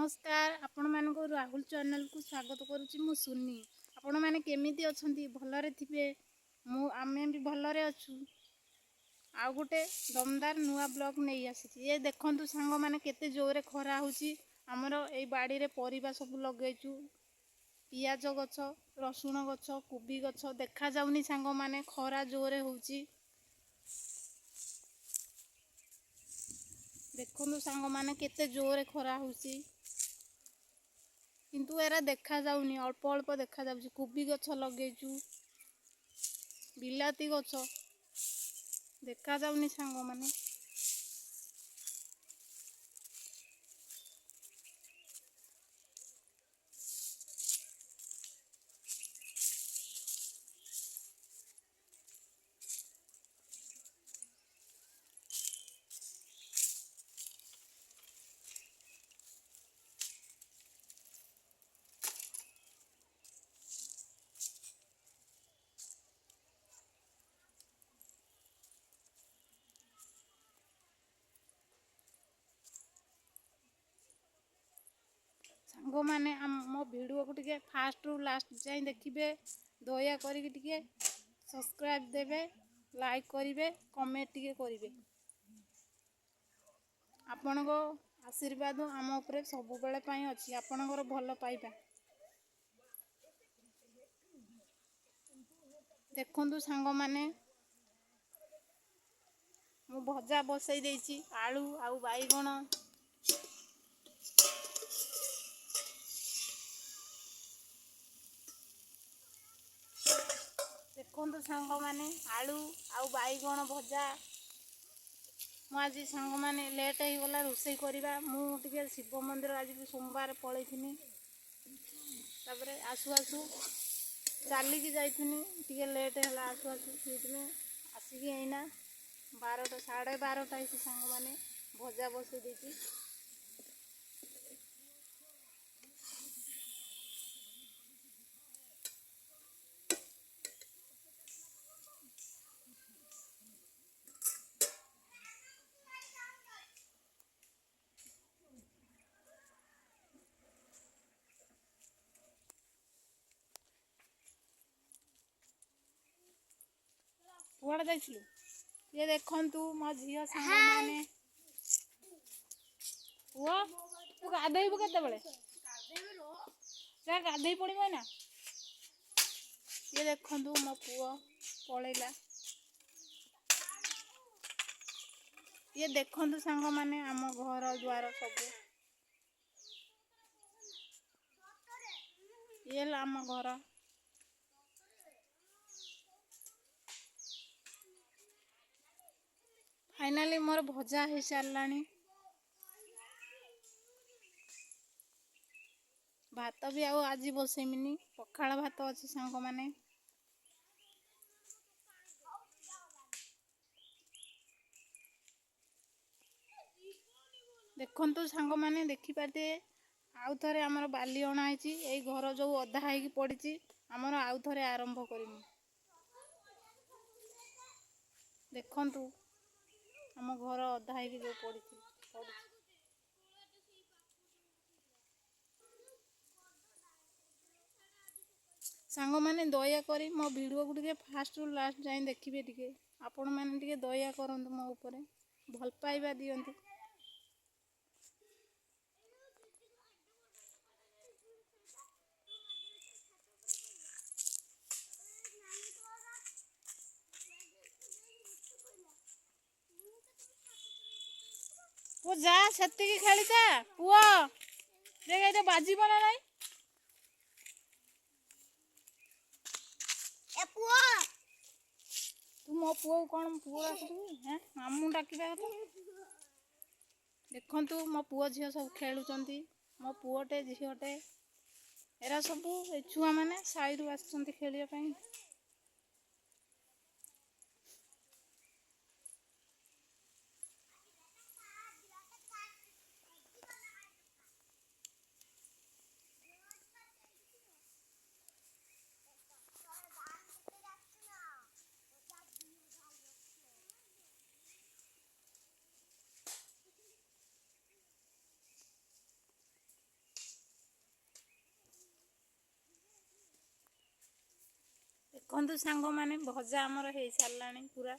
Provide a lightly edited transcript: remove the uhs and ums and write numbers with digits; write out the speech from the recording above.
ନମସ୍କାର, ଆପଣମାନଙ୍କୁ ରାହୁଲ ଚ୍ୟାନେଲକୁ ସ୍ୱାଗତ କରୁଛି। ମୁଁ ସୁନି। ଆପଣମାନେ କେମିତି ଅଛନ୍ତି? ଭଲରେ ଥିବେ। ଆମେ ବି ଭଲରେ ଅଛୁ। ଆଉ ଗୋଟେ ଦମଦାର ନୂଆ ବ୍ଲଗ୍ ନେଇ ଆସିଛି। ଏ ଦେଖନ୍ତୁ ସାଙ୍ଗମାନେ, କେତେ ଜୋରରେ ଖରା ହେଉଛି। ଆମର ଏଇ ବାଡ଼ିରେ ପରିବା ସବୁ ଲଗେଇଛୁ, ପିଆଜ ଗଛ, ରସୁଣ ଗଛ, କୋବି ଗଛ। ଦେଖାଯାଉନି ସାଙ୍ଗମାନେ, ଖରା ଜୋରେ ହେଉଛି। ଦେଖନ୍ତୁ ସାଙ୍ଗମାନେ, କେତେ ଜୋରେ ଖରା ହେଉଛି, କିନ୍ତୁ ଏରା ଦେଖାଯାଉନି, ଅଳ୍ପ ଅଳ୍ପ ଦେଖାଯାଉଛି। କୋବି ଗଛ ଲଗେଇଛୁ, ବିଲାତି ଗଛ ଦେଖାଯାଉନି ସାଙ୍ଗମାନେ। ସାଙ୍ଗମାନେ, ଆମ ଭିଡ଼ିଓକୁ ଟିକେ ଫାଷ୍ଟରୁ ଲାଷ୍ଟ ଯାଏଁ ଦେଖିବେ। ଦୟା କରିକି ଟିକେ ସବସ୍କ୍ରାଇବ୍ ଦେବେ, ଲାଇକ୍ କରିବେ, କମେଣ୍ଟ ଟିକେ କରିବେ। ଆପଣଙ୍କ ଆଶୀର୍ବାଦ ଆମ ଉପରେ ସବୁବେଳେ ପାଇଁ ଅଛି, ଆପଣଙ୍କର ଭଲ ପାଇବା। ଦେଖନ୍ତୁ ସାଙ୍ଗମାନେ, ମୁଁ ଭଜା ବସେଇ ଦେଇଛି, ଆଳୁ ଆଉ ବାଇଗଣ। ଦେଖନ୍ତୁ ସାଙ୍ଗମାନେ, ଆଳୁ ଆଉ ବାଇଗଣ ଭଜା। ମୁଁ ଆଜି ସାଙ୍ଗମାନେ ଲେଟ୍ ହେଇଗଲା ରୋଷେଇ କରିବା। ମୁଁ ଟିକେ ଶିବ ମନ୍ଦିର ଆଜି ବି ସୋମବାର ପଳେଇଥିନି। ତାପରେ ଆସୁ ଆସୁ ଚାଲିକି ଯାଇଥିନି, ଟିକେ ଲେଟ୍ ହେଲା ଆସୁ ଆସୁ। ସେଇଥିପାଇଁ ଆସିକି ଏଇନା 12ଟା 12:30 ହେଇଛି ସାଙ୍ଗମାନେ, ଭଜା ବସେଇ ଦେଇଛି। କୁଆଡ଼େ ଯାଇଥିଲୁ? ଇଏ ଦେଖନ୍ତୁ ମୋ ଝିଅ ସାଙ୍ଗମାନେ। ପୁଅ, ତୁ ଗାଧେଇବୁ କେତେବେଳେ? ଯା ଗାଧେଇ ପଡ଼ିବ ଏଇନା। ଇଏ ଦେଖନ୍ତୁ, ମୋ ପୁଅ ପଳେଇଲା। ଇଏ ଦେଖନ୍ତୁ ସାଙ୍ଗମାନେ, ଆମ ଘର ଦ୍ୱାର ସବୁ। ଇଏ ହେଲା ଆମ ଘର। ଫାଇନାଲି ମୋର ଭଜା ହେଇସାରିଲାଣି। ଭାତ ବି ଆଉ ଆଜି ବସେଇମିନି, ପଖାଳ ଭାତ ଅଛି ସାଙ୍ଗମାନେ। ଦେଖନ୍ତୁ ସାଙ୍ଗମାନେ, ଦେଖିପାରିଥିବେ, ଆଉ ଥରେ ଆମର ବାଲି ଅଣା ହେଇଛି। ଏଇ ଘର ଯେଉଁ ଅଧା ହେଇକି ପଡ଼ିଛି, ଆମର ଆଉ ଥରେ ଆରମ୍ଭ କରିମୁ। ଦେଖନ୍ତୁ, ଆମ ଘର ଅଧା ହେଇକି ଯେଉଁ ପଡ଼ିଛି ପଡ଼ିଛି। ସାଙ୍ଗମାନେ, ଦୟାକରି ମୋ ଭିଡ଼ିଓକୁ ଟିକେ ଫାଷ୍ଟରୁ ଲାଷ୍ଟ ଯାଏଁ ଦେଖିବେ। ଟିକେ ଆପଣମାନେ ଟିକେ ଦୟା କରନ୍ତୁ ମୋ ଉପରେ, ଭଲ ପାଇବା ଦିଅନ୍ତୁ। ପୁଅ, ଯା ସେତିକି ଖେଳିଥା। ପୁଅ, ଦେଖ, ଏଇଟା ବାଜିବ ନା ନାଇଁ? ଏ ପୁଅ। ତୁ ମୋ ପୁଅକୁ କ'ଣ ପୁଅ ଡାକୁଛୁ ହେଁ? ମାମୁଁ ଡାକିବା କଥା। ଦେଖନ୍ତୁ, ମୋ ପୁଅ ଝିଅ ସବୁ ଖେଳୁଛନ୍ତି। ମୋ ପୁଅଟେ ଝିଅଟେ। ଏରା ସବୁ ଏ ଛୁଆମାନେ ସାହିରୁ ଆସିଛନ୍ତି ଖେଳିବା ପାଇଁ। ଦେଖନ୍ତୁ ସାଙ୍ଗମାନେ, ଭଜା ଆମର ହେଇସାରିଲାଣି ପୁରା।